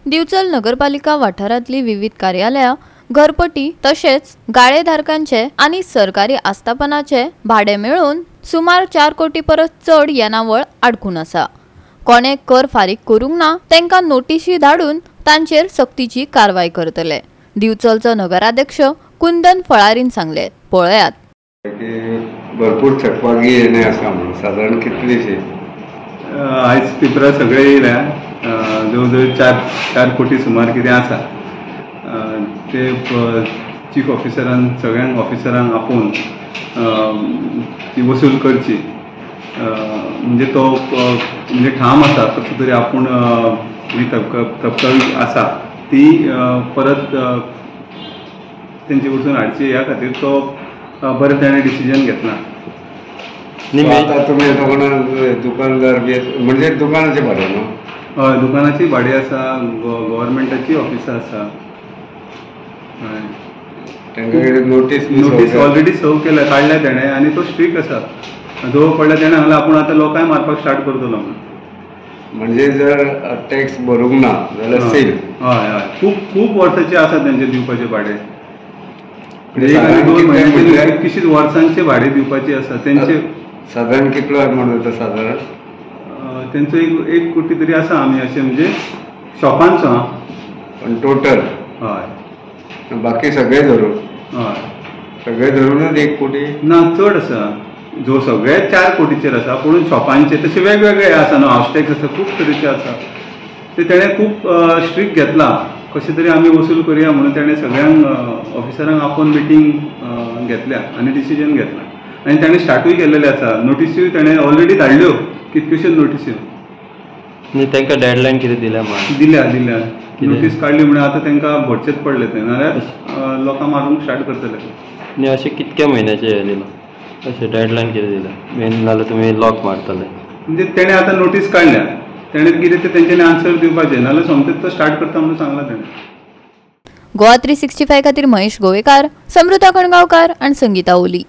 दिवचल नगरपालिका वाठारांतली विविध कार्यालयां, घरपटी तशेंच गाळेधारकांचे आनी सरकारी आस्थापनाचे भाडे मेळून सुमार 4 कोटी परस चड येणावळ आडकून आसा. कोणे कर फारीक करूंक ना तांकां नोटिशी धाडून तांचेर सक्तीची कारवाय करतले. दिवचलचो नगराध्यक्ष कुंदन फळारीन सांगले. पळयात. भरपूर थकबाकी येणे आसा म्हणून साधारण कितलीशी आयज पेपरार सगळे येयल्या जवळ जवळ 4 कोटी सुमार कितें आसा. ते चीफ ऑफिसरान सगळ्यांक ऑफिसरांक आपोवन ती वसूल करची. म्हणजे तो म्हणजे ठाम आसा कसो तरी आपूण ही थपकवी आसा ती परत तेंचे कडसून हाडची ह्या खातीर तो बरें ताणें डिसिजन घेतला. आतां तुमी कोणा दुकानदार बी म्हणजे दुकानाचें भाडें न्हू? हय, दुकानाची भाडें आसा, गव्हर्मेंटाची ऑफिसां आसा. तांकां नोटीस नोटीस ऑलरेडी सर्व केल्या, काडल्या तेणें आनी तो स्ट्रीक आसा. जो पडल्या तेणें सांगलें आपूण आतां लोकांक मारपाक स्टार्ट करतलो म्हणून. म्हणजे जर टॅक्स भरूंक ना जाल्यार सील. हय हय, खूब खूब वर्सांचे आसा तेंचे दिवपाचे भाडें. 1 आनी 2 म्हयन्याचे कितकीशीच वर्सांचे भाडें दिवपाचे आसा तेंचे. साधारण कितलो अमाउंट जाता साधारण तेंचो 1 कोटी तरी आसा. आमी अशें म्हणजे शॉपांचो पण टोटल. हय, बाकी सगळे धरून. हय, सगळे धरूनच 1 कोटी ना, चड आसा. जो सगळे 4 कोटीचेर आसा, पूण शॉपांचे तशे वेगवेगळे आसा न्हू, हावस टॅक्स आसा, खूब तरेचे आसा. ते तेणें खूब स्ट्रीक घेतला कशें तरी आमी वसूल करुया म्हणून तेणें सगळ्यांक ऑफिसरांक आपोवन मिटींग घेतल्या आनी डिसिजन घेतला. आनी ताणें स्टार्टूय केल्लेलें आसा. नोटिस्यूय ताणें ऑलरेडी धाडल्यो, कितक्योश्योच नोटिस्यो. आनी तांकां डेडलायन कितें दिल्या? दिल्या दिल्या नोटीस काडली म्हणून आतां तांकां भरचेच पडले ते, नाजाल्यार लोकांक मारूंक स्टार्ट करतले. आनी अशें कितक्या म्हयन्याचें हें दिलां, अशें डेडलायन कितें दिल्या मेन, नाजाल्यार तुमी लॉक मारतले? म्हणजे तेणें आतां नोटीस काडल्या, तेणें कितें तें तेंच्यांनी आन्सर दिवपाचें, नाजाल्यार सोमतेच तो स्टार्ट करता म्हणून सांगलां तेणें. गोवा 365 खातीर महेश गोवेकार, समृता कणगांवकार आनी संगीता ओली.